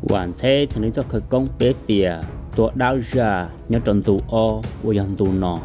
Vam Ntxheb txhais nws txoj khawv koob peb tias tua dab zaj nyob rau ntu ob uas yog ntu no.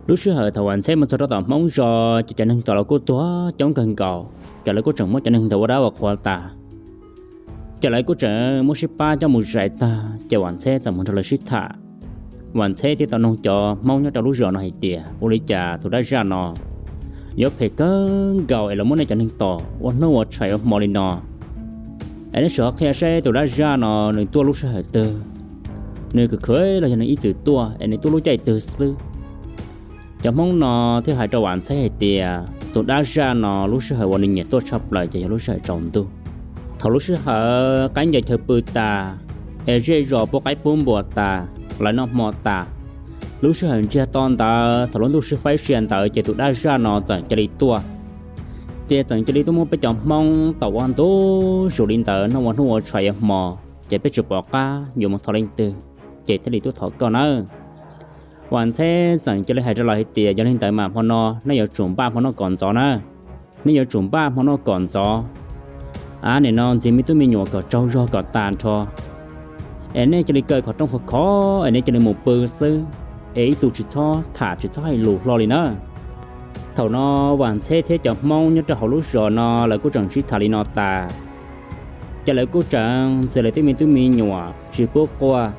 Lub sij hawm thaum Vam Ntxheb mus txog rau tom Hmoob zos ces cov neeg tom los kuj tuag coob kawg nkaus, ces lawv kuj tseem muab cov neeg ntawd ua dab ua qhua tas. Ces lawv kuj tseem muab sib pab coj mus zais tag ces Vam Ntxheb txawm mus nrog lawv sib tham. Vam Ntxheb thiaj tau noog cov Hmoob nyob rau lub zos no hais tias ua li cas tus dab zaj no yuav phem kawg nkaus es los muab nej cov neeg tom ua hnub ua tshais ua hmo li no. Es nej sim ho qhia saib tus dab zaj no nws tuaj lub sij hawm twg, nws khwv khwv los yog nws ib txwm tuaj es nws tuaj lub caij twg xwb. Cov Hmoob no thiaj hais rau Vam Ntxheb hais tias tus dab zaj no lub sij hawm uas nws nyiam tuaj tshaj plaws ces yog lub sij hawm tsaus ntuj. Thaum lub sij hawm qaib ncaws chaw pw tas, es zej zos pub qaib pub npua tas, lawv noj hmo tas, lub sij hawm ntsiag to ntawd thaum lub ntuj sib faib sia ntawd ces tus dab zaj no txawm cia li tuaj. Ces txawm cia li tuaj muab peb cov Hmoob tom ua ntu zus li ntawd noj ua hnub ua tshais ua hmo, ces peb tsis pom qab yuav mus thov leej twg, ces thiaj li tuaj thov koj nawb. Vam Ntxheb txawm cia li hais rau lawv hais tias yog li ntawd mas hmo no nej yuav tsum npaj hmo noj kom ntxov na. Nej yuav tsum npaj hmo noj kom ntxov. Av, nim no ntxias me tub me nyuam kom tsaug zog kom tas nrho, es nej cia li kaw qhov rooj khov khov es nej cia li mus pw xwb, es ib tug tsis txhob tham tsis txhob hais lus hlo li na. Thaum no Vam Ntxheb thiab cov Hmoob nyob rau hauv lub zos no lawv kuj tseem sib tham li no tas, ces lawv kuj tseem ntxias lawv tej me tub me nyuam tsis pub quaj,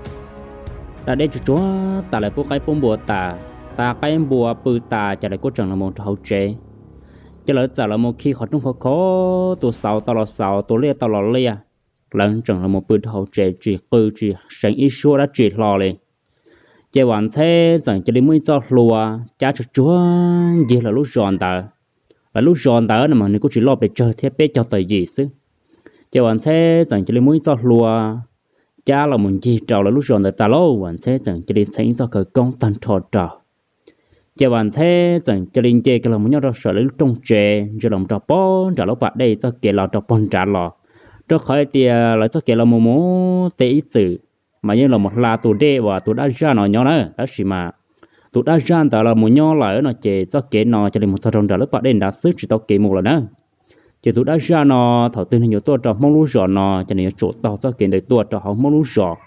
da dej tsuag tsuag tas lawv pub qaib pub npua tas, tas qaib npua pw tas ces lawv kuj tseem los mus rau hauv tsev. Ces lawv txawm los mus khi qhov rooj khov khov, tus xauv tau los xauv, tus liaj tau los liaj, lawv tseem los mus pw rau hauv tsev tsis qw tsis seev ib suab dab tsi hlo li. Ces Vam Ntxheb txawm cia li muaj ib txoj hlua cab tsuag tsuag ncig lawv lub zos ntawd. Lawv lub zos ntawd no mas nws kuj tsis loj pes tsawg thiab, peb caug tawm yim xwb. Ces Vam Ntxheb txawm cia li muaj ib txoj hlua cab los mus ncig rau lawv lub zos ntawd tas lauj, Vam Ntxheb txawm cia li txheev ib txoj khawv koob tag nrho rau. Ces Vam Ntxheb txawm cia li nce kiag los mus nyob rau saum lawv lub rooj tsev, ntsia los mus rau pog nram lub pas dej txoj kev los rau pog nrad los, rau qhov hais tias lawv txoj kev los mus mus tej ib txwm mas yeej los mus hla tus dej uas tus dab zaj no nyob na, tab sis mas tus dab zaj ntawd los mus nyob lawm no ces txoj kev no cia li mus txog rau nram lub pas dej nrad xwb tsis tau kev mus lawm na. Ces tus dab zaj no thaum twg nws yuav tuaj rau Hmoob lub zos no ces nws yuav tsum taug txoj kev ntawd tuaj rau hauv Hmoob lub zos.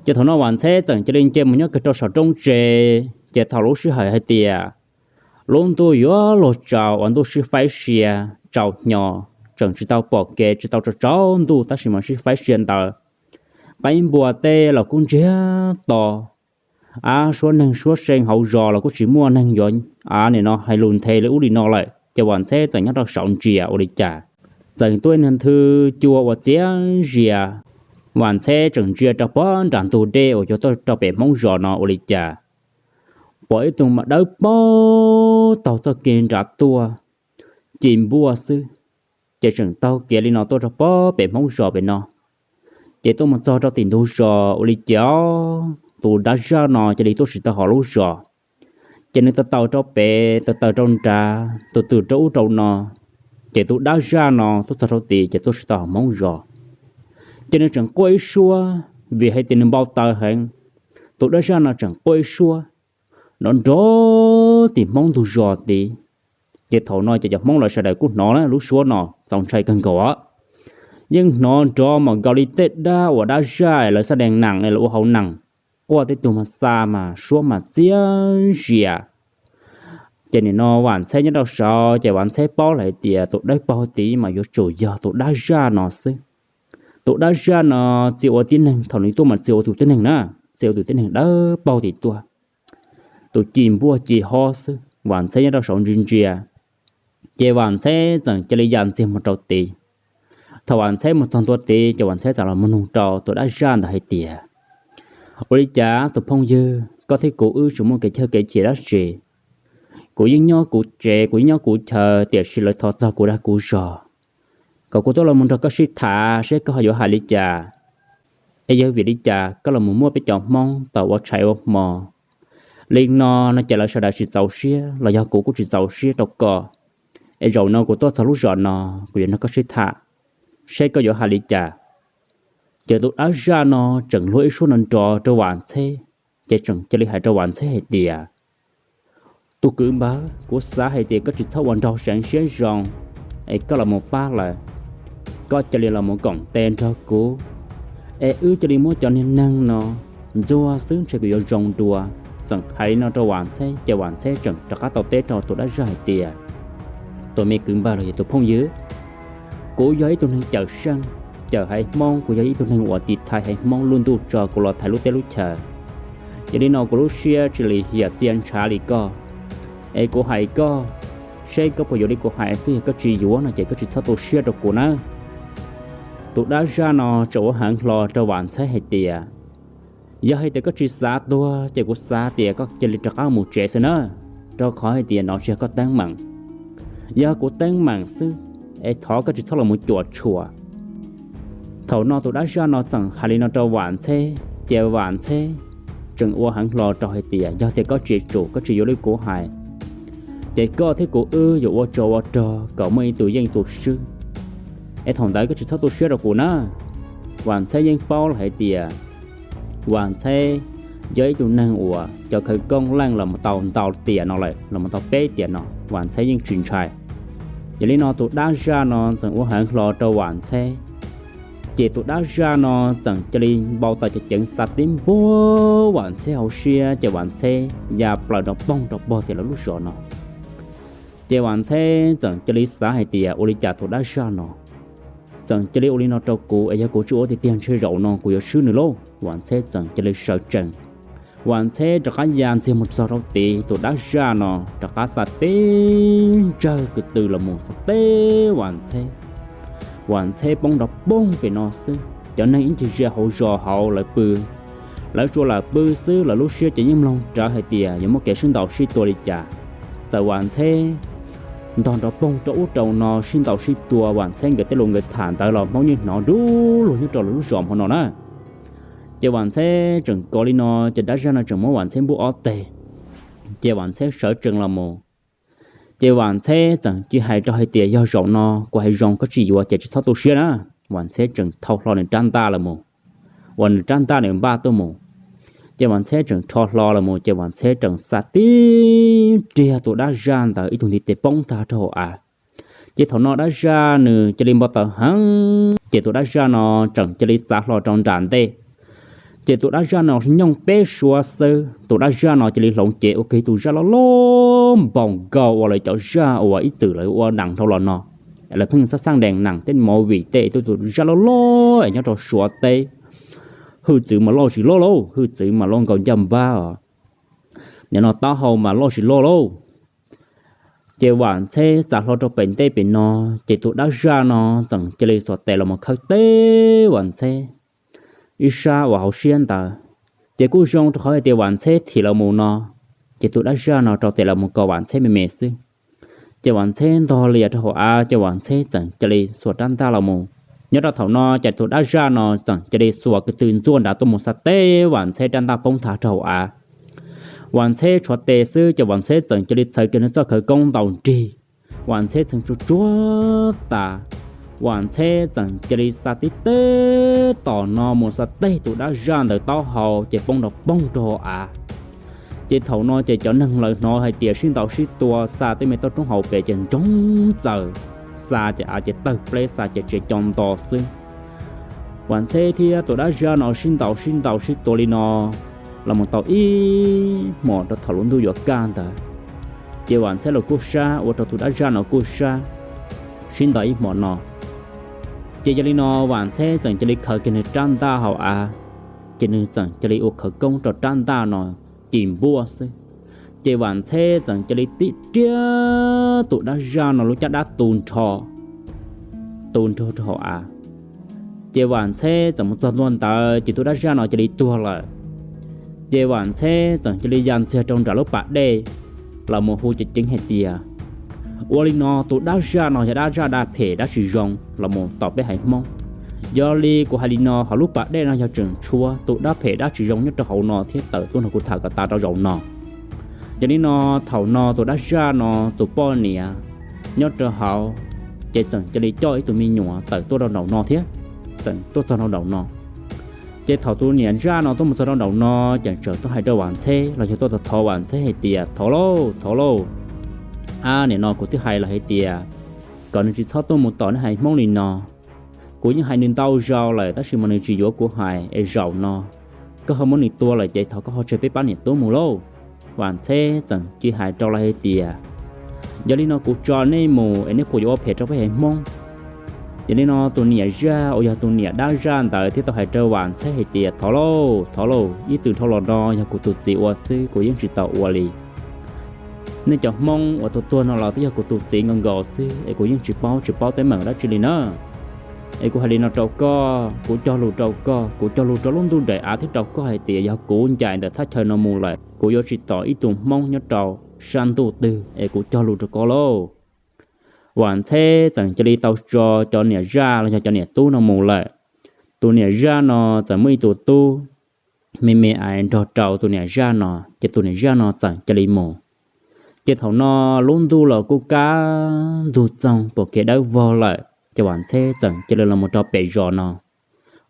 Ces thaum no Vam Ntxheb txawm cia li nce mus nyob kiag rau saum roob tsev, ces thaum lub sij hawm hais tias lub ntuj yuav luag tsaus uas ntuj sib faib sia, tsaus hmo, tseem tsis tau pom kev tsis tau tsaus ntuj tab sis mas sib faib sia ntawd, qaib npua tej los kuj ntsiag to. Av, suab neeg suab see hauv zos los kuj tsis muaj neeg yuav, av, nim no hais lus nthe li ub li no lawm ces Vam Ntxheb txawm nyob rau saud ntsia ua li cas, txawm tuaj ib niag nthwv cua uas txias zias. Vam Ntxheb tseem ntsia rau pog nram ntug dej uas yuav tuaj rau pem Hmoob zos no ua li cas, pom ib tug mas dawb paug taug txoj kev nrad tuaj, ci npuaj xwb, ces tseem taug kev li no tuaj rau pog pem Hmoob zos pem no. Ces tuaj mus txog rau tim ntug zos ua li cas tus dab zaj no cia li tuaj tsis tau hauv lub zos. Ces nws taws taws rau pem taws taws rau nrad tus twm rau ub rau no, ces tus dab zaj no tuaj txog rau tid ces tuaj tsis tau hauv Hmoob zos. Ces nws tseem quaj ib suab, vim hais tias nws npau taws heev. Tus dab zaj no tseem quaj ib suab nrov nrov tim Hmoob ntug zos tid. Ces thaum no ces cov Hmoob lawv sawv daws kuj hnov lub suab no txaus ntshai kawg nkaus. Yeej hnov nrov mas nkaus li tej dab uas dab zaj lawv xab dees nees lawv ua hauv nees, quaj tej tug mas xa mas suab mas txias zias. Ces nim no Vam Ntxheb nyob rau saud ces Vam Ntxheb paub lawm hais tias tus dawb paug tid mas yuav tsum yog tus dab zaj no xwb. Tus dab zaj no txia ua tib neeg, thaum nws tuaj mas txia ua tus tib neeg na, txia ua tus tib neeg dawb paug tim tuaj, tus ci npuaj ci hob xwb. Vam Ntxheb nyob rau saud ntsia ntsia, ces Vam Ntxheb txawm cia li ya ntxiag mus rau tid. Thaum Vam Ntxheb mus txog ntua tid ces Vam Ntxheb txawm los mus nug rau tus dab zaj ntawd hais tias, ua li cas tus phooj ywg, koj thiab kuv wb tsis muaj kev chawj kev chim dab tsi? Kuv yeej nyob kuv tsev, kuv yeej nyob kuv chaw, tiam sis lawv thov txog kuv dag kuv zog, kom kuv tuaj los mus nrog koj sib tham seb koj ho yuav hais li cas. Es yog vim li cas koj los mus muab peb cov Hmoob tau ua tshais ua hmo li no no ces lawv sawv daws tsis txaus siab los yog kuv kuj tsis txaus siab rau koj. Es zaum no kuv tuaj txog lub zos no, kuv yuav nrog koj sib tham, seb koj yuav hais li cas. Ces tus dab zaj no tseem luag ib suab no nrov rau Vam Ntxheb, ces tseem cia li hais rau Vam Ntxheb hais tias, Tus kwv npawg, kuv xav hais tias koj tsis txhob ua nraug seev siab zoo, es koj los mus pab lawm, koj cia li los mus koom tes nrog kuv, es wb cia li muab cov niag neeg no ntxuag xwb ntshe kuv yuav zoo dua. Txawm hais li no rau Vam Ntxheb ces Vam Ntxheb tseem rov qab tau teb rau tus dab zaj hais tias, Tus me kwv npawg los yog tus phooj ywg, kuv yog ib tug neeg cawm seej, cawm haiv Hmoob, kuv yog ib tug neeg uas tiv thaiv haiv Hmoob lub ntuj tso kuv los thaiv lub teb lub chaw. Yog li no kuv lub siab tsis lim hiam txias ntshav li koj, es kuv hais koj, seb koj puas yuav li kuv hais xwb, yog koj tsis yuav no ces koj tsis txhob tu siab rau kuv nawb. Tus dab zaj no tseem ua heev hlo rau Vam Ntxheb hais tias, Yog hais tias koj tsis xav tuag ces kuv xav tias koj cia li rov qab mus tsev xwb na, rau qhov hais tias no tsis yog koj teeb meem, yog kuv teeb meem xwb, es thov koj tsis txhob los mus cuam tshuam. Thaum no tus dab zaj no txawm hais li no rau Vam Ntxheb ces Vam Ntxheb tseem ua heev hlo rau hais tias, Yog tias koj tsis tsum, koj tsis yuav li kuv hais, ces koj thiab kuv wb yuav ua tsov ua rog kom muaj ib tug yeej tus swb. Es thaum ntawd koj tsis txhob tu siab rau kuv na. Vam Ntxheb yeej paub lawm hais tias Vam Ntxheb yog ib tug neeg uas cov khawv koob leej los mus tau ntau tiam no lawm, los mus tau peb tiam no, Vam Ntxheb yeej tsis ntshai. Yog li no tus dab zaj no txawm ua heev hlo rau Vam Ntxheb, ces tus dab zaj no txawm cia li npau taws ceev ceev xa tib npuag Vam Ntxheb hauv siab ces Vam Ntxheb ya plaws rau poog rau pog tias lawv lub zos no. Ces Vam Ntxheb txawm cia li xav hais tias, Ua li cas tus dab zaj no txawm cia li ua li no rau kuv, es yog kuv tsis ua tiag tiag ntshe zaum no kuv yuav swb nws lauj. Vam Ntxheb txawm cia li sawv tsees, Vam Ntxheb rov qab ya ntxiag mus txog rau tid, tus dab zaj no rov qab xa tib ntsawg kwv tw los mus xa teb Vam Ntxheb. Vam Ntxheb poob nrov poog pem no xwb, cov neeg ib ncig ze hauv zos hauv lawv pw, lawv tsuas lam pw xwb, lawv lub siab ces yeej mloog rawv hais tias yuav muaj kev sib ntaus sib tua li cas. Txawm Vam Ntxheb ntog nrov poog rau ub rau no sib ntaus sib tua, Vam Ntxheb nkawd tej lus nkawd tham ntawd los Hmoob yeej hnov dub lug nyob rau lawv lub zos hmo no na. Ces Vam Ntxheb tseem kov li no, ces dab zaj no tseem muab Vam Ntxheb npuj ob teg, ces Vam Ntxheb sawv tsees los mus. Ces Vam Ntxheb txawm cia hais rau hais tias, Yog zaum no kuv hais zoo koj tsis yuav ces tsis txhob tu siab na. Vam Ntxheb tseem thau hlo nws rab ntaj los mus, uas nws rab ntaj nws npaj tuaj mus. Ces Vam Ntxheb tseem rho hlo los mus, ces Vam Ntxheb tseem xa tib riag tus dab zaj ntawd ib tug ntiv tes poob tag rau hauv av. Ces thaum no dab zaj nws cia li npau taws heev, ces tus dab zaj no tseem cia li txav hlo rau nram ntej. Ces tus dab zaj no nyooj peb suab xwb, tus dab zaj no cia li hloov cev ua kiag tus zaj loj loj npaum nkaus uas lawv cov zaj uas ib txwm lawv ua nees dhau los no, lawv pheej xab xaj dees nees tej movie tej, tus zaj loj loj es nyob rau Suav teb. Hwj txwv mas loj tsis loj lauj, hwj txwv mas loj nkaus ncaj npab os. Nim no taub hau mas loj tsis loj lauj. Ces Vam Ntxheb txav hlo rau pem ntej pem no, ces tus dab zaj no txawm cia li xuas tes los mus khawb teb Vam Ntxheb ib sab uas hauv siab ntawd. Ces kuj zoo rau qhov hais tias Vam Ntxheb thim los mus no, ces tus dab zaj no rau tes los mus kos Vam Ntxheb me me xwb. Ces Vam Ntxheb ntog lias rau hauv av, ces Vam Ntxheb txawm cia li xuas rab ntaj los mus. Nyob rau thaum no ces tus dab zaj no txawm cia li xuas kwv tw ntxuaj nrad tuaj mus xa teb Vam Ntxheb rab ntaj poob thav rau hauv av. Vam Ntxheb tshuav tes xwb ces Vam Ntxheb txawm cia li txhawv kiag nws txoj khawv koob ntaus nrig. Vam Ntxheb txheej tsuag tsuag tas, Vam Ntxheb txawm cia li xa tib teg tom no mus xa teg tus dab zaj ntawd taub hau ces poob nrov poog rau hauv av. Ces thaum no ces cov neeg lawv hnov hais tias sib ntaus sib tua xa tej me toj roob hauv pes ces nroo txaws, xa ces av ces tawg pleb, xa ces tsev co nto xwb. Vam Ntxheb thiab tus dab zaj no sib ntaus sib ntaus sib tua li no los mus tau ib hmos rau thaum lub ntuj yuav kaj ntawd. Ces Vam Ntxheb los kuj sab ua rau tus dab zaj no kuj sab, sib ntaus ib hmos no. Ces yog li no Vam Ntxheb txawm cia li khaws kiag nws rab ntaj hauv av, ces nws txawm cia li ua khawv koob rau rab ntaj no cim npuaj xwb. Ces Vam Ntxheb txawm cia li tib riag tus dab zaj no lub caj dab tu nrho, tu nrho rau hauv av. Ces Vam Ntxheb txawm mus txog ntua ntawd ces tus dab zaj no cia li tuag lawm. Ces Vam Ntxheb txawm cia li ya ntxiag rau nram lub pas dej los mus hu ceev ceev hais tias, Ua li no tus dab zaj no yog dab zaj dab phem dab tsis zoo los mus tom peb haiv Hmoob. Yog li kuv hais li no, hauv lub pas dej no yog tseem tshuav tus dab phem dab tsis zoo nyob rau hauv no thiab tawm tuaj nrog kuv tham kom tas rau zaum no. Yog li no, thaum no tus dab zaj no tus poj niam nyob rau hauv ces txawm cia li coj ib tug me nyuam tawm tuaj rau nraum no thiab, txawm tuaj txog rau nraum no. Ces thaum tus niam zaj no tuaj mus txog rau nraum no, ces txawm tuaj hais rau Vam Ntxheb los yog tuaj thov Vam Ntxheb hais tias, Thov lauj, thov lauj, ab, nim no kuv twb hais lawm hais tias kom nws tsis txhob tuaj mus tom nej haiv Hmoob li no. Kuv yeej hais nws ntau zaus lawm tab sis mas nws tsis yuav kuv hais, es zaum no koj ho muab nws tua lawm ces thov koj ho tseg peb pab niam tub mus lauj. Vam Ntxheb txawm cia li hais rau lawv hais tias, Yog li no kuv tso nej mus es nej puas yuav ua phem rau peb haiv Hmoob? Yog li no tus niam zaj uas yog tus niam dab zaj ntawd thiaj tau hais rau Vam Ntxheb hais tias, Thov lauj, thov lauj, ib txwm dhau los no yog kuv tus txiv ua xwb, kuv yeej tsis tau ua li. Nej cov Hmoob uas tuag tuag no los twb yog kuv tus txiv nkaus nkaus xwb es kuv yeej tsis paub tsis paub teeb meem dab tsi li na. Es kuv hais li no rau koj, kuv cog lus rau koj, kuv cog lus rau lub ntuj daim av thiab rau koj hais tias yog kuv ncaim ntawm thaj chaw no mus lawm, kuv yuav tsis tom ib tug Hmoob nyob rau sab ntuj twg, es kuv cog lus rau koj lauj. Vam Ntxheb txawm cia li tau tso cov niam zaj los yog cov niam tub no mus lawm. Tus niam zaj no txawm muaj ib tug tub me me ais nrog rau tus niam zaj no, ces tus niam zaj no txawm cia li mus. Ces thaum no lub ntuj los kuj kaj ntug txoog pom kev dawb vog lawm, ces Vam Ntxheb txawm cia li los mus rau pem zos no.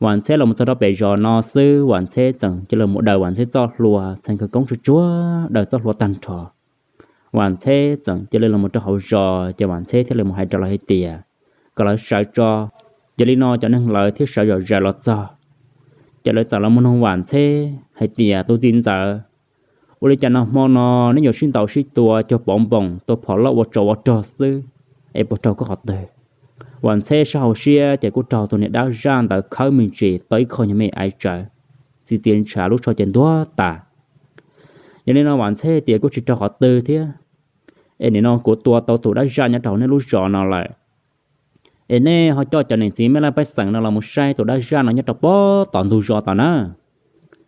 Vam Ntxheb los mus txog rau pem zos no xwb, Vam Ntxheb txawm cia li mus daws Vam Ntxheb txoj hlua, txhais khawv koob tsuag tsuag daws txoj hlua tag nrho. Vam Ntxheb txawm cia li los mus rau hauv zos, ces Vam Ntxheb thiaj li mus hais rau lawv hais tias kom lawv sawv tso. Yog li no cov neeg lawv thiaj sawv zom zaws los txog. Ces lawv txawm los mus noog Vam Ntxheb hais tias, Tus txiv ntxawm, ua li cas no hmo no neb yuav sib ntaus sib tua cuag pov npoos tua phom loj ua tsov ua rog xwb, es puas raug koj qhov twg? Vam Ntxheb sab hauv siab ces kuj raug tus niam dab zaj ntawd khawb me ntsis tau ib qho nyuag me aiv tsawv, txiv txiav ntshav lub tsho ces ntuag tas. Yog li no Vam Ntxheb tias, Kuj tsis raug qhov twg thiab, es nim no kuv tua tau tus dab zaj nyob rau hauv nej lub zos no lawm, es nej ho coj cov niam txiv mej laj pej xeem no los mus saib tus dab zaj no nyob rau pob tom ntug zos tom na.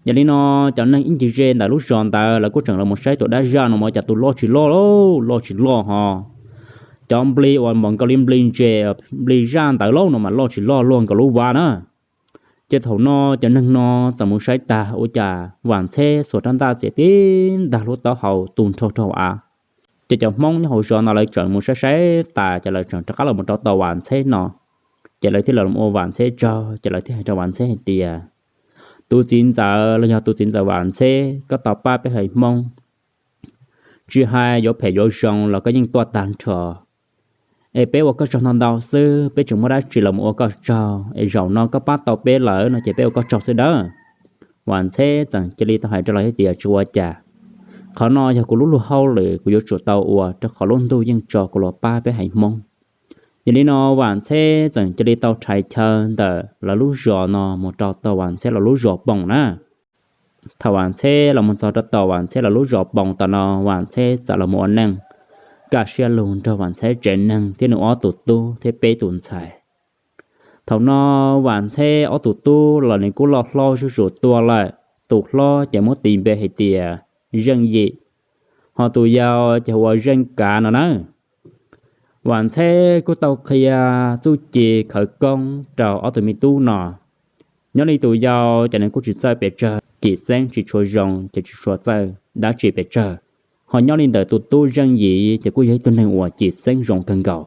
Yog li no cov neeg ib ncig ze ntawm lub zos ntawd lawv kuj tseem los mus saib tus dab zaj no mas cas tus loj tsis loj lauj, loj tsis loj ho. Cov nplig uas npaum nkaus li nplig ntses, nplig zaj ntawd lauj no mas loj tsis loj, luaj nkaus lub vaj na. Ces thaum no cov neeg no txawm mus saib tag ua cas Vam Ntxheb xuas rab ntaj txiav tib ntag lub taub hau tu nrho rau hauv av. Ces cov Hmoob nyob hauv zos no lawv tseem mus saib saib tas ces lawv tseem rov qab los mus rau tom Vam Ntxheb no. Ces lawv thiaj los ua Vam Ntxheb tsaug, ces lawv thiaj hais rau Vam Ntxheb hais tias, Tus txiv ntxawm los yog tus txiv ntxawm Vam Ntxheb, koj tau pab peb haiv Hmoob, tsis hais yuav phem yuav zoo los koj yeej tuaj tag nrho. Es peb ua koj tsaug ntau ntau xwb, peb tseem muaj dab tsi los mus ua koj tsaug, es zaum no koj pab tau peb lawm no ces peb ua koj tsaug xwb dawb. Vam Ntxheb txawm cia li tau hais rau lawv hais tias, Tsis ua cas, qhov no yog kuv lub luag hauj lwm kuv yuav tsum tau ua rau qhov lub ntuj yeej tso kuv los pab peb haiv Hmoob. Yog li no Vam Ntxheb txawm cia li tau rhais chaw ntawm lawv lub zos no mus rau tom Vam Ntxheb lawv lub zos Poom na. Thaum Vam Ntxheb los mus txog rau tom Vam Ntxheb lawv lub zos Poom tom no, Vam Ntxheb txawm los mus ua neej kaj siab lug nrog Vam Ntxheb tsev neeg thiab nws ob tug tub thiab peb tus ntxhais. Thaum no Vam Ntxheb ob tug tub los nws kuj loj hlob zuj zus tuaj lawm. Tus hlob ces muab tis npe hais tias Zeej Yim, ho tus yau ces hu ua Zeej Kav no nawb. Vam Ntxheb kuj tau qhia txuj ci khawv koob rau ob tug me tub no. Nyob li tus yau ces nws kuj tsis txawj pes tsawg, cim xeeb tsis tshua zoo ces tsis tshua txawj dab tsi pes tsawg. Ho nyob li ntawm tus tub Zeej Yim ces kuj yog ib tug neeg uas cim xeeb zoo kawg nkaus,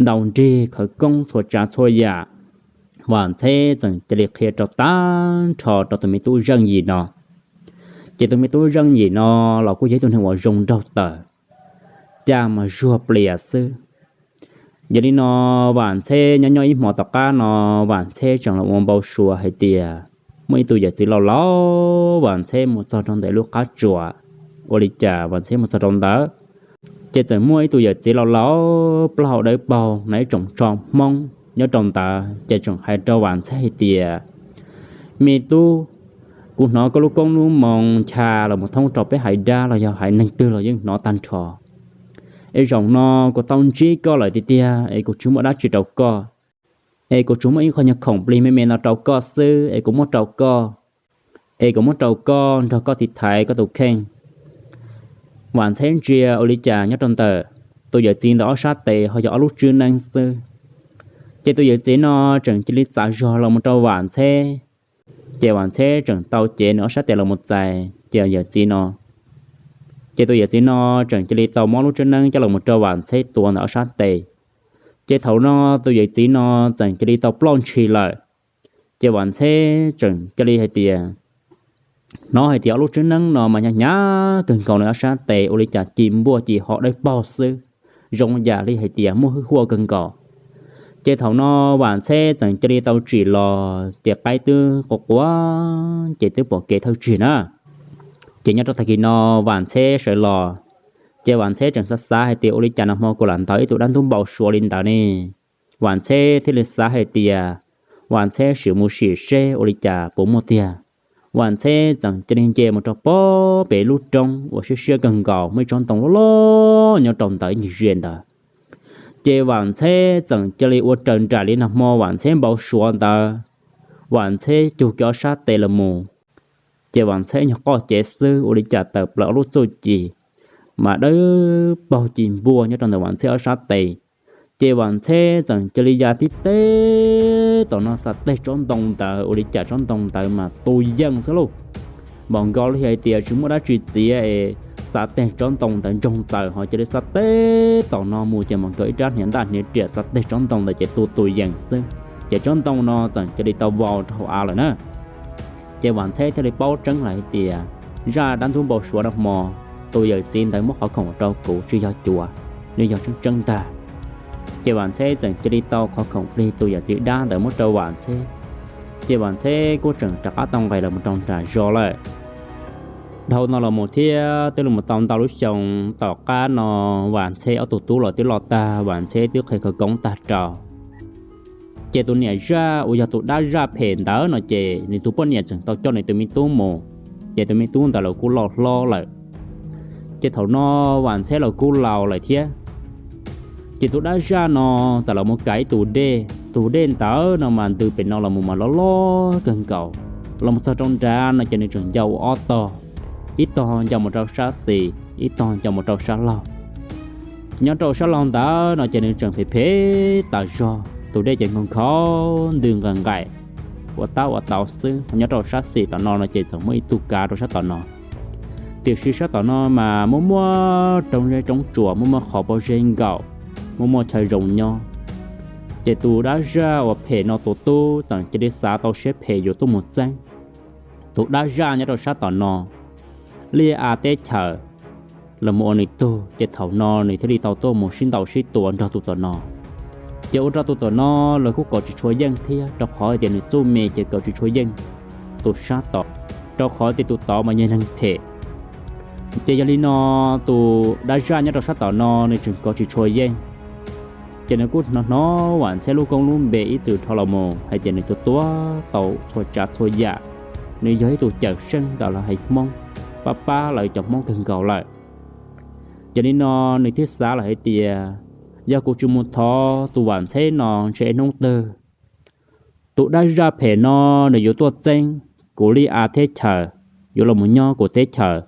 ntaus nrig khawv koob txhua tsav txhua yam. Vam Ntxheb txawm cia li qhia rau tag nrho rau tus me tub Zeej Yim no. Ces tus me tub Zeej Yim no los kuj yog ib tug neeg uas zoo nraug tawm, caj mas zuag plias xwb. Yog li no Vam Ntxheb nyob nyob ib hmo tom qab no, Vam Ntxheb tseem los ua npau suav hais tias muaj ib tug yawm txiv laus laus, Vam Ntxheb mus txog rau ntawm lub qab tsuas. Ua li cas Vam Ntxheb mus txog rau ntawd, ces txawm muaj ib tug yawm txiv laus laus plaub hau dawb paug, hnav ib tsoom tsho Hmoob nyob rau ntawd, ces tseem hais rau Vam Ntxheb hais tias, Me tub, kuv hnov koj lub koob lub moo ncha los mus thoob rau peb haiv dab los yog haiv neeg twg los yeej hnov tag nrho. Es zaum no kuv tau ntsib koj lawm tiag tiag es kuv tsis muaj dab tsi rau koj, es kuv tsuas muaj ib qho nyuag khoom plig me me no rau koj xwb es kuv muab rau koj, es kuv muab rau koj nrog koj tiv thaiv koj tus kheej. Vam Ntxheb ntsia ua li cas nyob rau ntawm tus yawm txiv ntawd ob sab tes ho yog ob lub tswb neeb xwb. Ces tus yawm txiv no tseem cia li txav zog los mus rau Vam Ntxheb. Ces Vam Ntxheb tseem tau cev nws ob sab tes los mus txais ces yawm txiv no, ces tus yawm txiv no tseem cia li tau muab lub tswb neeb coj los mus rau Vam Ntxheb tuav ntawm ob sab tes. Ces thaum no tus yawm txiv no tseem cia li tau ploj ntshis lawm. Ces Vam Ntxheb tseem cia li hais tias, hnov hais tias ob lub tswb neeb no mas hnyav hnyav kawg nkaus, nws ob sab tes ua li cas ci npuaj ci ho dawb paug xwb, zoo yam li hais tias muaj hwj huaj kawg nkaus. Ces thaum no Vam Ntxheb tseem cia li tau tsim los ces qaib twb qua qua, ces twb pom kev thawj tsig na. Ces nyob rau tag kis no Vam Ntxheb sawv los, ces Vam Ntxheb tseem xav xav hais tias ua li cas nag hmo kuv lam ntaus ib tug dab ntub npau suav li ntawd ne. Vam Ntxheb thiaj li xav hais tias Vam Ntxheb sim mus sim seb ua li cas puas muaj tiag. Vam Ntxheb tseem cia li nce mus rau pem lub roob uas siab siab kawg nkaus, muaj ib tsob ntoo loj loj nyob rau ntawd ib ncig zia ntawd. Ces Vam Ntxheb tseem cia li ua raws nraim li nag hmo Vam Ntxheb npau suav ntawd. Vam Ntxheb cug kiag ob sab tes los mus, ces Vam Ntxheb nyuag qoj cev xwb ua li cas tawm plaws ob lub txuj ci mas dawb paug ci npuaj nyob rau ntawm Vam Ntxheb ob sab tes. Ces Vam Ntxheb tseem cia li ya tib teg tom no xav teg tsob ntoo ntawd ua li cas tsob ntoo ntawd mas tu yees xwb lauj. Npaum nkaus li hais tias tsis muaj dab tsi txiav es xav teg tsob ntoo ntawd ntsoog txaws ho cia li xav teg tom no mus ces npaum nkaus ib rab hniav ntaj hniav riam xav teg tsob ntoo ntawd ces tu tu yees xwb. Ces tsob ntoo no tseem cia li tau vau rau hauv av lawm na. Ces Vam Ntxheb thiaj li paub tseeb lawm hais tias zaj dab ntub npau suav nag hmo tus yawm txiv ntawd muab qhov khoom rau kuv tsis yog cuav, nws yog tseeb tseeb ntag. Ces Vam Ntxheb tseem cia li tau qhov khoom plig tus yawm txiv dab ntawd muab rau Vam Ntxheb. Ces Vam Ntxheb kuj tseem rov qab tau nqes los mus rau nram zos lawm. Dhau no los mus thiab twb los tau ntau lub xyoo, tom qab no Vam Ntxheb ob tug tub los twb loj tag, Vam Ntxheb twb qhia khawv koob tag rau. Ces tus niam zaj uas yog tus dab zaj phem ntawd no ces nws tus poj niam tseem tau coj nws tus me tub mus, ces tus me tub ntawd los kuj loj hlob lawm. Ces thaum no Vam Ntxheb los kuj laus lawm thiab. Ces tus dab zaj no txawm los mus kav ib tus dej, tus dej ntawd no mas ntws pem no los mus mas loj loj kawg nkaus. Los mus txog rau nrad no ces nws tseem ncau ua ob tog, ib tog ncau mus rau sab xis, ib tog ncau mus rau sab laug. Ces nyob rau sab laug ntawd no ces nws tseem phem phem tas zog, tus dej ces nkhaus nkhaus ntws nqaim nqaim ua tab ua tau xwb. Nyob rau sab xis tom no no ces txawm muaj ib tug kav rau sab tom no, tiam sis sab tom no mas muaj muaj roob zeb roob tsuas, muaj muaj qhov pob zeb nkaum, muaj muaj chaw zoo nyob. Ces tus dab zaj uas phem no tus tub txawm cia li xav tau siab phem yuav tuaj mus txeeb tus dab zaj nyob rau sab tom no liaj a teb chaws los mus ua nws tug, ces thaum no nws thiaj li tau tuaj mus sib ntaus sib tua nrog tus tom no. Ces ua rau tus tom no los kuj kov tsis tshua yeej thiab, rau qhov tias nws txuj me ces kov tsis tshua yeej tus sab tod, rau qhov tias tus tod mas yog neeg phem. Ces yog li no tus dab zaj nyob rau sab tom no nws tseem kov tsis tshua yeej. Ces nws kuj hnov hnov Vam Ntxheb lub koob lub npe ib txwm dhau los mus hais tias nws tua tua tau txhua tsav txhua yam, nws yog ib tug cawm seej ntawm lawv haiv Hmoob, pab pab lawv cov Hmoob kawg nkaus lawm. Yog li no nws thiaj xav lawm hais tias yog kuv tsis mus thov tus Vam Ntxheb no ntshe hnub twg tus dab zaj phem no nws yuav tuaj txeeb kuv liaj a teb chaws, yuav los mus nyob kuv teb chaws.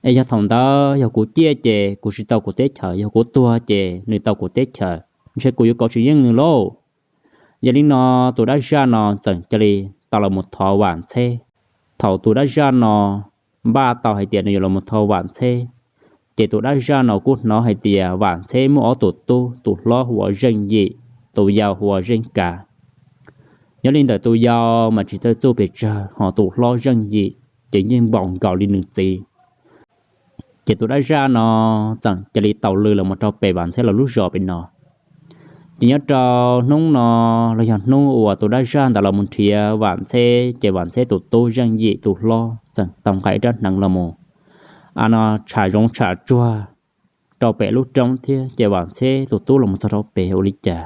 Es yog thaum ntawd yog kuv ciaj ces kuv tsis tau kuv teb chaws, yog kuv tuag ces nws tau kuv teb chaws, ntshe kuv yuav kov tsis yeej nws lauj. Yog li no tus dab zaj no txawm cia li tau los mus thov Vam Ntxheb. Thaum tus dab zaj no npaj tau hais tias nws yuav los mus thov Vam Ntxheb, ces tus dab zaj no kuj hnov hais tias Vam Ntxheb muaj ob tug tub, tus hlob hu ua Zeej Yim, tus yau hu ua Zeej Kav. Nyob li ntawm tus yau mas tsis txawj txuj pes tsawg, ho tus hlob Zeej Yim ces yeej npaum nkaus li nws txiv. Ces tus dab zaj no txawm cia li tau lw los mus rau pem Vam Ntxheb lawv lub zos pem no. Ces nyob rau hnub no los yog hnub uas tus dab zaj ntawd los mus nrhiav Vam Ntxheb, ces Vam Ntxheb tus tub Zeej Yim tus hlob txawm tau nqa ib rab hneev los mus, a no tsham zoov tsham tsuag rau pem lub roob thiab. Ces Vam Ntxheb tus tub los mus txog rau pem ua li cas,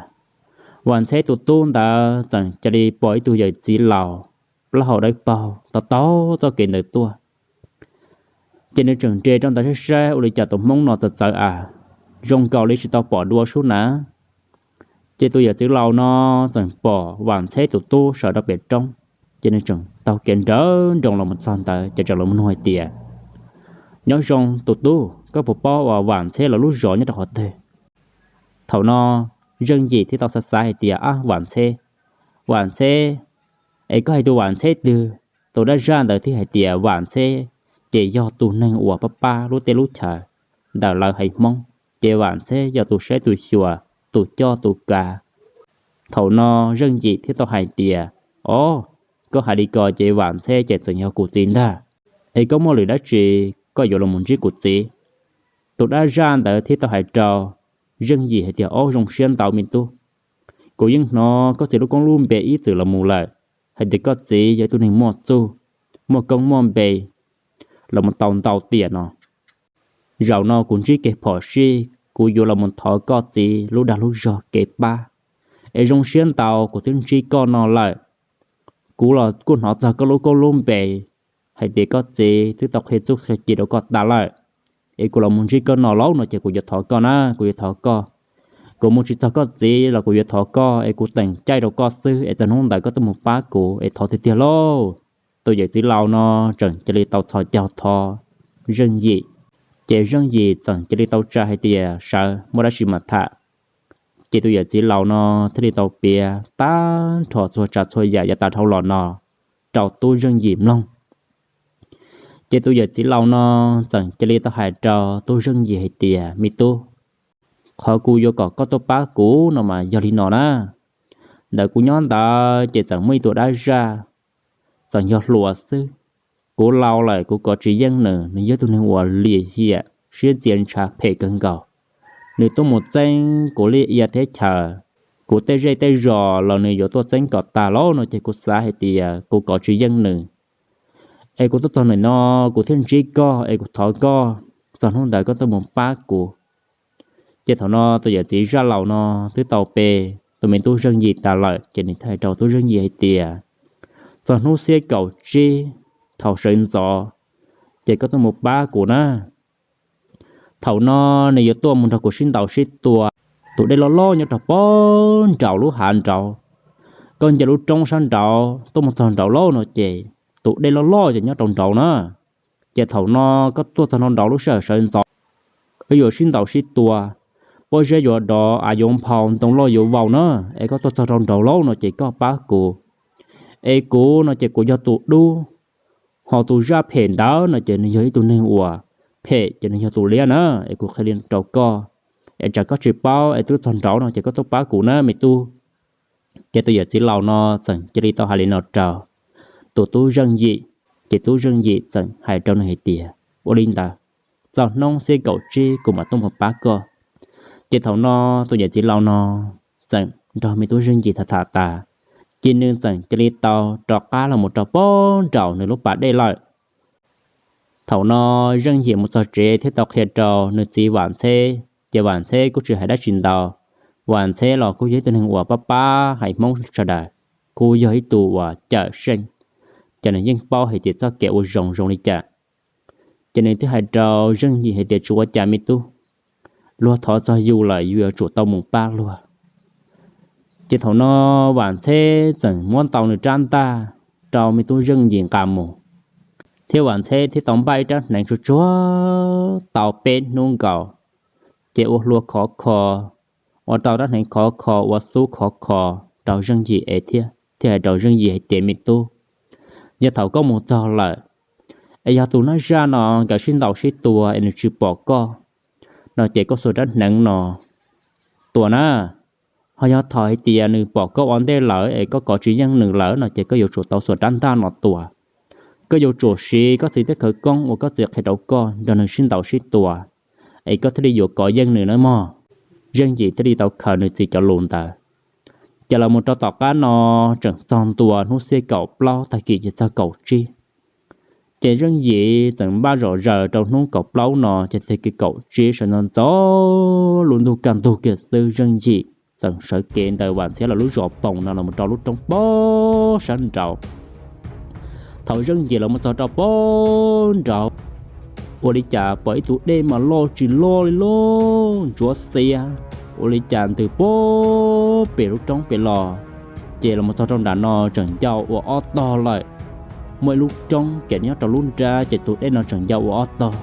Vam Ntxheb tus tub ntawd txawm cia li pom ib tug yawm txiv laus plaub hau dawb paug taug taug txoj kev ntawd tuaj. Ces nws tseem nres rau ntawd saib saib ua li cas tus hmoob no txawv txawv as, zoo nkaus li tsis tau pom dua sub na. Ces tus yawm txiv laus no txawm pom Vam Ntxheb tus tub sawv rau pem roob, ces nws tseem taug kev nrawv nroos los mus txog ntawd ces tseem los nug hais tias, nyob zoo tus tub, koj puas paub uas Vam Ntxheb lawv lub zos nyob rau qhov twg? Thaum no Zeej Yim thiaj tau xav xav hais tias, Ab, Vam Ntxheb, Vam Ntxheb, es koj hais tus Vam Ntxheb twg? Tus dab zaj ntawd thiaj hais tias Vam Ntxheb ces yog tus neeg uas pab pab lub teb lub chaws ntawm lawv haiv Hmoob, ces Vam Ntxheb yog tus saib tus xyuas, tus coj tus kav. Thaum no Zeej Yim thiaj tau hais tias, Ob, koj hais li ko ces Vam Ntxheb ces txawm yog kuv txiv ntag. Es koj muaj lwm dab tsi koj yuav los mus ntsib kuv txiv? Tus dab zaj ntawd thiaj tau hais rau Zeej Yim hais tias, Ob, zoo siab ntau me tub, kuv yeej hnov koj txiv lub koob lub npe ib txwm los mus lawm, hais tias koj txiv yog ib tug neeg muaj txuj, muaj koob muaj npe los mus tau ntau tiam no. Zaum no kuv ntsib kev phom sij, kuv yuav los mus thov koj txiv lub dag lub zog kev pab. Es zoo siab ntau kuv twb ntsib koj no lawm. Kuv los kuj hnov txog koj lub koob lub npe hais tias koj txiv twb tau qhia txuj qhia ci rau koj tas lawm. Es kuv los mus ntsib koj no lauj no ces kuv yuav thov koj na, kuv yuav thov koj. Kuv mus tsis txog koj txiv los kuv yuav thov koj, es kuv teem caij rau koj xwb, es txog hnub ntawd koj tuaj mus pab kuv, es thov tiag tiag lauj. Tus yawm txiv laus no tseem cia li tau txhos caug thov Zeej Yim. Ces Zeej Yim txawm cia li tau tsa hais tias, Sawv, muaj dab tsi mam tham. Ces tus yawm txiv laus no thiaj li tau piav tag nrho txhua tsav txhua yam yav tas dhau los no rau tub Zeej Yim mloog. Ces tus yawm txiv laus no txawm cia li tau hais rau tub Zeej Yim hais tias, Me tub, qhov kuv yuav kom koj tuaj pab kuv no mas yog li no na. Ntawm kuv nyob ntawd ces txawm muaj ib tug dab zaj, txawm yog hluas xwb. Kuv laus lawm kuv kov tsis yeej nws, nws yog tus neeg uas lim hiam siab txias ntshav phem kawg nkaus. Nws tuaj mus txeeb kuv liaj ia teb chaws, kuv tej zej tej zos los nws yuav tuaj txeeb kom tas lauj no ces kuv xav hais tias kuv kov tsis yeej nws. Es kuv tuaj txog ntawm no kuv thiaj ntsib koj, es kuv thov koj txog hnub ntawd koj tuaj mus pab kuv. Ces thaum no tus yawm txiv zaj laus no twb tau pe tus me tub Zeej Yim tas lawm, ces nws thiaj hais rau tub Zeej Yim hais tias, Txog hnub xiab kaum tsib thaum sawv ntxov ces koj tuaj mus pab kuv na. Thaum no nws yuav tuaj mus nrog kuv sib ntaus sib tua. Tus dej loj loj nyob rau pem nraud lub hav nraud, koj nce lub roob sab nraud tuaj mus txog nraud lauj no ces tus dej loj loj ces nyob rau nraud na. Ces thaum no koj tuaj txog nraud lub sij hawm sawv ntxov, wb yuav sib ntaus sib tua, pob zeb yuav dov, av yuav nphau, ntoo loj yuav vau na. Es koj tuaj txog rau nraud lauj no ces koj pab kuv. Es kuv no ces kuv yog tus dub, ho tus zaj phem ntawd no ces nws yog ib tug neeg uas phem, ces nws yog tus liab na. Es kuv qhia li rau koj, es tsam koj tsis paub es twb txog nraud no ces koj tuaj pab kuv na me tub. Ces tus yawm txiv laus no txawm cia li tau hais li no rau tus tub Zeej Yim. Ces tub Zeej Yim txawm hais rau nws hais tias, Ua li ntawd, txog hnub xiab kaum tsib kuv mam tuaj mus pab koj. Ces thaum no tus yawm txiv laus no txawm nrog me tub Zeej Yim tham tham tas, ces nws txawm cia li tau rov qab los mus rau pem nraum nws lub pas dej lawm. Thaum no Zeej Yim mus txog tsev thiaj tau qhia rau nws txiv Vam Ntxheb, ces Vam Ntxheb kuj tsis hais dab tsi ntau. Vam Ntxheb los kuj yog ib tug neeg uas pab pab haiv Hmoob sawv daws, kuj yog ib tug uas cawm seej, ces nws yeej paub hais tias txoj kev ua zoo zoo li cas. Ces nws thiaj hais rau Zeej Yim hais tias, Tsis ua cas me tub, luag thov txog yus lawm yus yuav tsum tau mus pab luag. Ces thaum no Vam Ntxheb txawm muab tau nws rab ntaj rau me tub Zeej Yim nqa mus, thiab Vam Ntxheb thiaj tau npaj ib rab hneev tsuag tsuag tau peb hnub nkaus, ces ua hlua khov kho, ua rau rab hneev khov kho, ua xub khov kho rau Zeej Yim es thiab thiaj hais rau Zeej Yim hais tias, Me tub, yog thaum koj mus txog lawm es yog tus nab zaj no nkawd sib ntaus sib tua es nws tsis pom koj no ces koj xuas rab hneev no tua na. Ho yog thaum hais tias nws pom koj ua ntej lawm es koj kov tsis yeej nws lawm no ces koj yuav tsum tau xuas rab ntaj no tua. Koj yuav tsum siv koj txiv tej khawv koob uas koj txiv qhia rau koj nrog nws sib ntaus sib tua, es koj thiaj li yuav kov yeej nws na mog. Zeej Yim thiaj li tau khaws nws txiv cov lus ntawd. Ces los mus rau tom qab no tseem txog ntua hnub xiab kaum plaub tag kis ces txog kaum tsib. Ces Zeej Yim txawm npaj zom zaws rau hnub kaum plaub no ces tag kis kaum tsib sawv ntxov ntxov lub ntuj kaj ntug kiag xwb Zeej Yim txawm sawv kev ntawm Vam Ntxhiab lawv lub zos Poom no los mus rau lub roob pem sab nraud. Thaum Zeej Yim los mus txog rau pem nraud, ua li cas pom ib tug dej mas loj tsis loj li loj ntsuav xiab, ua li cas ntws pem pem lub roob pem los, ces los mus txog rau nram no tseem ncau ua ob tog lawm. Muaj ib lub roob kev nyob rau lub nrab ces tus dej no tseem ncau ua ob tog.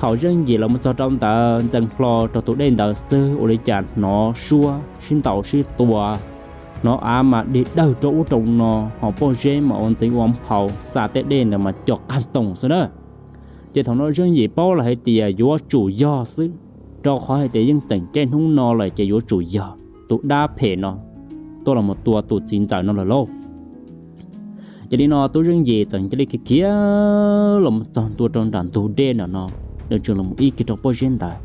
Thaum Zeej Yim los mus txog rau ntawd, ntxeev hlo rau tus dej ntawd xwb ua li cas hnov suab sib ntaus sib tua, hnov av mas dig dawg rau ub rau no, ho pob zeb mas ua ntxeev ua nphau xa tej dej ntawd mas co qag toom xwb na. Ces thaum no Zeej Yim paub lawm hais tias yuav tsum yog xwb, rau qhov hais tias yeej teem caij hnub no lawm ces yuav tsum yog tus dab phem no tuaj los mus tua tus txiv ntxawm no lawm lauj. Ces li no tub Zeej Yim txawm cia li khiav khiav los mus txog ntua rau nram ntug dej ntawm no, nws tseem los mus ib kiag rau pob zeb ntawd.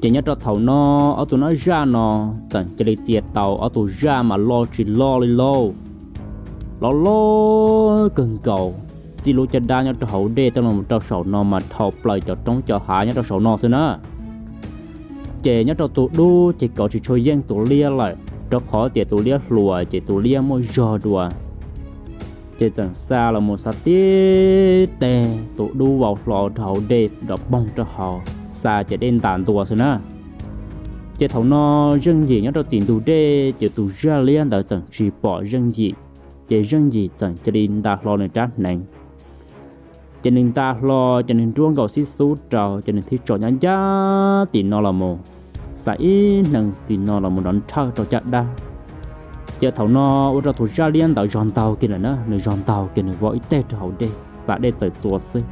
Ces nyob rau thaum no, ob tug nab zaj no txawm cia li txia tau ob tug zaj mas loj tsis loj li lauj, loj loj kawg nkaus, txij lub caj dab nyob rau hauv dej tuaj los mus rau saum no mas dhau plaws cov roob cov hav nyob rau saum no xwb na. Ces nyob rau tus dub ces kov tsis tshua yeej tus liab lawm, rau qhov tias tus liab hluas ces tus liab muaj zog dua. Ces txawm xa los mus xa tib teg tus dub vau hlo rau hauv dej nrov poog rau hauv, xa ces dej ntas ntua xwb na. Ces thaum no Zeej Yim nyob rau tim ntug dej ces tus zaj liab ntawd txawm tsis pom Zeej Yim, ces Zeej Yim txawm cia li nta hlo nws rab hneev. Ces nws nta hlo ces nws nruab nkaus xib xub rau ces nws thiaj tsom ncaj ncaj tim no los mus, xa ib hneev tim no los mus nrov nrhawj rau caj dab. Ces thaum no ua rau tus zaj liab ntawd zog ntaug kiag lawm na, nws zog ntaug kiag nws vau ib teg rau hauv dej, xa dej txawm txua xwb.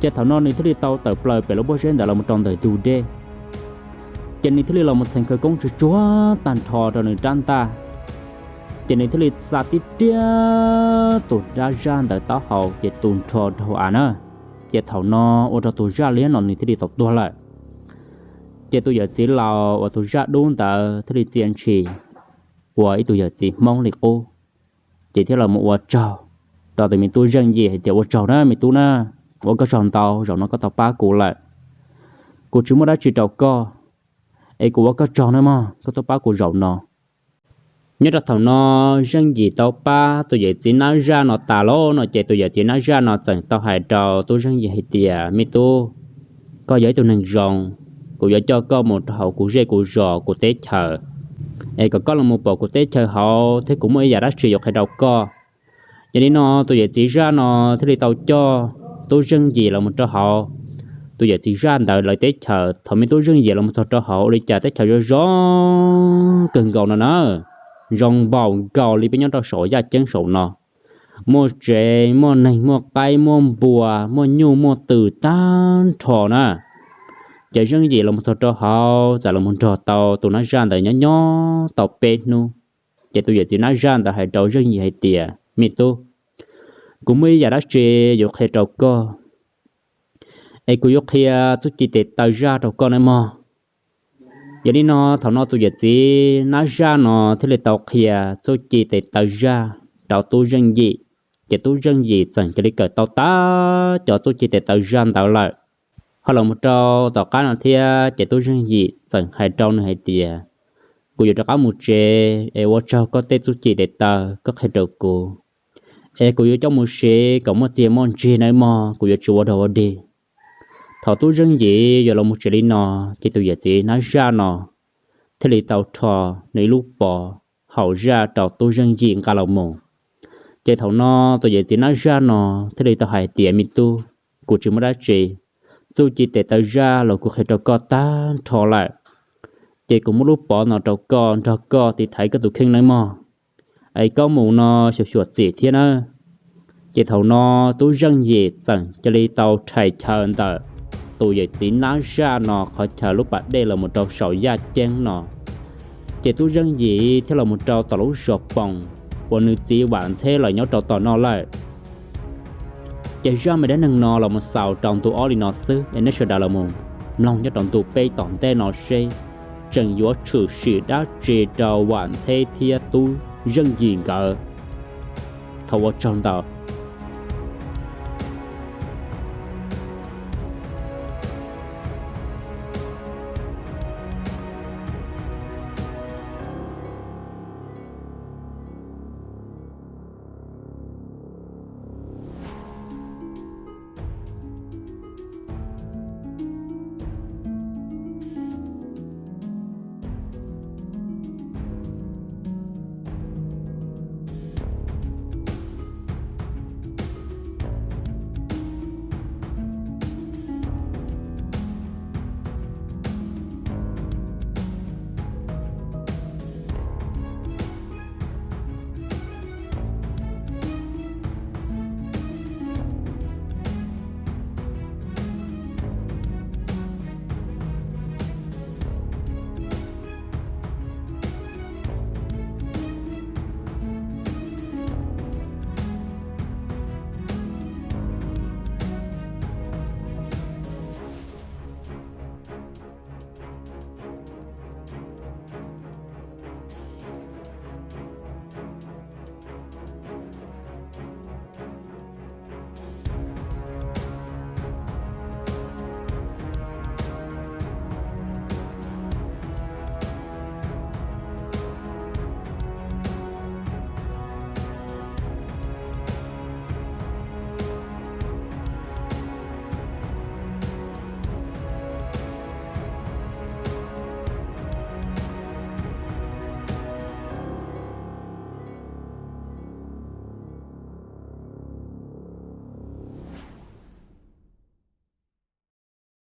Ces thaum no nws thiaj li tau tawm plaws pem lub pob zeb ntawd los mus rau ntawm ntug dej. Ces nws thiaj li los mus txheem khawv koob tsuag tsuag tag nrho rau nws rab ntaj. Ces nws thiaj li xa tib riab tus dab zaj ntawd taub hau ces tu nrho rau hauv av na. Ces thaum no ua rau tus zaj liab no nws thiaj li tau tuag lawm. Ces tus yawm txiv laus uas tus zaj dub ntawd thiaj li txia ntshis ua ib tug yawm txiv Hmoob li qub. Ces thiaj los mus ua tsaug rau tus me tub Zeej Yim hais tias, ua tsaug na me tub na, ua koj tsaug ntau, zaum no koj tau pab kuv lawm. Kuv tsis muaj dab tsi rau koj, es kuv ua koj tsaug na mog, koj tuaj pab kuv zaum no. Nyob rau thaum no Zeej Yim tau pab tus yawm txiv nab zaj no tas lawm no ces tus yawm txiv nab zaj no txawm tau hais rau tub Zeej Yim hais tias, me tub, koj yog ib tug neeg zoo, kuv yuav coj koj mus rau hauv kuv zej kuv zos kuv teb chaws, es kom koj los mus pom kuv teb chaws hauv thiab kuv muaj ib yam dab tsi yuav qhia rau koj. Yog li no tus yawm txiv zaj no thiaj li tau coj tub Zeej Yim los mus rau hauv tus yawm txiv zaj ntawd lawv teb chaws. Thaum me tub Zeej Yim los mus txog rau hauv ua li cas teb chaws zoo zoo kawg nkaus no na, zoo npaum nkaus li peb nyob rau saum yaj ceeb saum no, muaj tsev muaj neeg muaj qaib muaj npua muaj nyuj muaj twm tag nrho na. Ces Zeej Yim los mus txog rau hauv txawm los mus nrog tau tus nab zaj ntawd nyob nyob tau peb hnub. Ces tus yawm txiv nab zaj ntawd hais rau Zeej Yim hais tias, me tub, kuv muaj ib yam dab tsi yuav qhia rau koj, es kuv yuav qhia txuj ci tes taw zaj rau koj nawb mog. Yog li no thaum no tus yawm txiv nab zaj no thiaj li tau qhia txuj ci tes taw zaj rau tub Zeej Yim. Ces tub Zeej Yim txawm cia li kawm tau tag cov txuj ci tes taw zaj ntawd lawm. Ho los mus rau tom qab no thiab ces tub Zeej Yim txawm hais rau nws hais tias, kuv yuav rov qab mus tsev es ua tsaug koj tej txuj ci tes taw koj qhia rau kuv, es kuv yuav coj mus siv kom muaj txiag muaj ntsig nawb mog, kuv yuav tsis ua dog ua dig. Thaum tub Zeej Yim yuav los mus tsev li no, ces tus yawm txiv nab zaj no thiaj li tau rho nws ib lub pov haum zaj rau tub Zeej Yim nqa los mus. Ces thaum no tus yawm txiv nab zaj no thiaj li tau hais tias, me tub, kuv tsis muaj dab tsi, txuj ci tes taw zaj los kuv qhia rau koj tag nrho lawm. Ces kuv muab lub pov no rau koj nrog koj tiv thaiv koj tus kheej nawb mog, es koj mus no xyuam xyuam xim thiab nawb. Ces thaum no tub Zeej Yim txawm cia li tau rhais chaw ntawm tus yawm txiv nab zaj no qhov chaw lub pas dej los mus rau saum yaj ceeb no. Ces tub Zeej Yim thiaj los mus rau tom lub zos Poos uas nws txiv Vam Ntxheb lawv nyob rau tom no lawm. Ces zaj me dab neeg no los mus xaus rau ntu ob li no xwb es nej sawv daws los mus mloog nyob rau ntu peb tom ntej no seb tseem yuav tshwm sim dab tsi rau Vam Ntxheb thiab tub Zeej Yim nkawd. Thov ua tsaug ntau.